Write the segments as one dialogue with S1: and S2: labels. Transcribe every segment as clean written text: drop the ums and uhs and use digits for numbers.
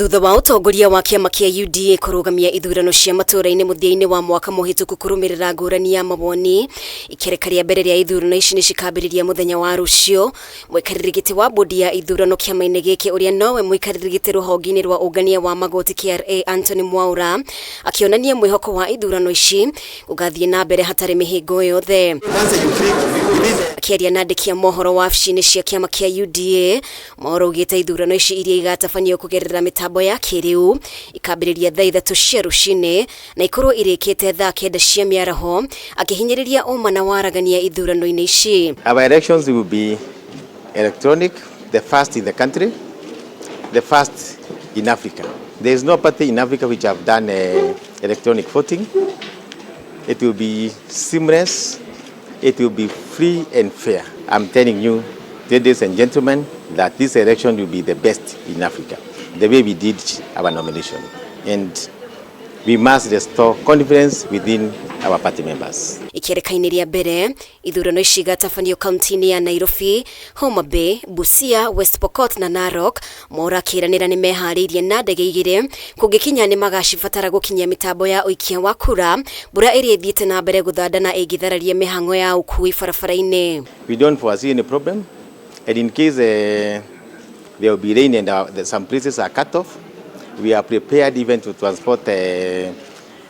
S1: Thutha wa ũtongoria wa kĩama kĩa UDA kũrũgamia ithurano cia matũũra-inĩ mũthia-inĩ wa mwaka mũhĩtũku kũrũmĩrĩra ngũrani ya mawoni, ikereka rĩa mbere rĩa ithurano ici nĩ cikambĩrĩria mũthenya wa rũciũ. Mũikarĩri gĩtĩ wa bodi ya ithurano kĩama-inĩ gĩkĩ ũrĩa nowe mũikarĩri gĩtĩ rũhonge-inĩ rwa ũngania wa magoti KRA Anthony Mwaura akĩonania mwĩhoko wa ithurano ici gũgathiĩ na mbere hatarĩ mĩhĩngo yothe. Akĩaria na andĩki a mohoro wabici-inĩ cia kĩama kĩa UDA, Mwaura augĩte ithurano ici iria igatabanio kũgerera mĩtambo ya kĩrĩu ikambĩrĩria thaa 3 cia rũcinĩ na ikorwo irĩkĩte thaa 9 cia mĩaraho, akĩhinyĩrĩria ũma na waragania ithurano-inĩ ici.
S2: Our elections will be electronic, the first in the country, the first in Africa. There is no party in Africa which have done electronic voting. It will be seamless, it will be free and fair. I'm telling you, ladies and gentlemen, that this election will be the best in Africa, the way we did our nomination. And we must restore confidence within our party members.
S1: Ikereka-inĩ rĩa mbere ithurano ici igatabanio kaunti-inĩ ya Nairobi, Homa Bay, Busia, West Pokot na Narok. Mwaura akĩranĩra nĩ meharĩirie na ndege 2 kũngĩkinya nĩ magacibatara gũkinyia mĩtambo ya ũikia wa kura mbura ĩrĩa ĩthiĩte na mbere gũthanda na ĩngĩthararia mĩhang'o ya ũkui barabara-inĩ.
S2: We don't foresee any problem, and in case there will be rain and some places are cut off, we are prepared even to transport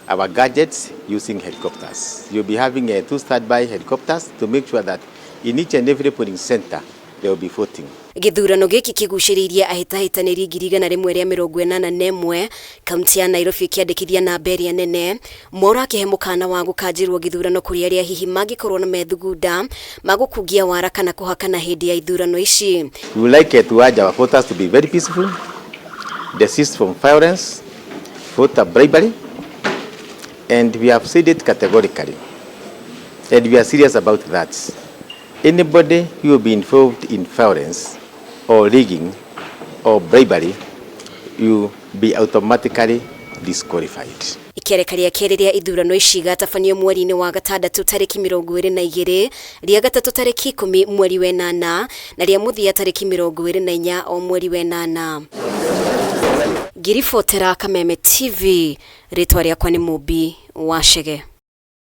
S2: our gadgets using helicopters. You'll be having 2 standby helicopters to make sure that in each and every polling center there will be voting.
S1: Gĩthurano gĩkĩ kĩgucĩrĩirie ahĩtahĩtanĩri 181,000 kaunti ya Nairobi ĩkĩandĩkithia namba ĩrĩa nene. Mwaura akĩhe mũkana wa gũkanjĩrwo gĩthurano kũrĩ arĩa hihi mangĩkorwo na methugunda ma gũkungia wara kana kũhakana hĩndĩ ya ithurano ici.
S2: We would like to urge our voters to be very peaceful, desist from violence, voter bribery, and we have said it categorically, and we are serious about that. Anybody who will be involved in violence or rigging or bribery will be automatically disqualified.
S1: Ikereka rĩa kerĩ rĩa ithurano ici igatabanio mweri-inĩ wa gatandatũ tarĩki 22, rĩa gatatũ tarĩki 10 mweri wa ĩnana na rĩa mũthia tarĩki 24 o mweri wa ĩnana. Ngiribotera Kameme TV, rĩtwa rĩakwa nĩ Mũmbi wa Chege.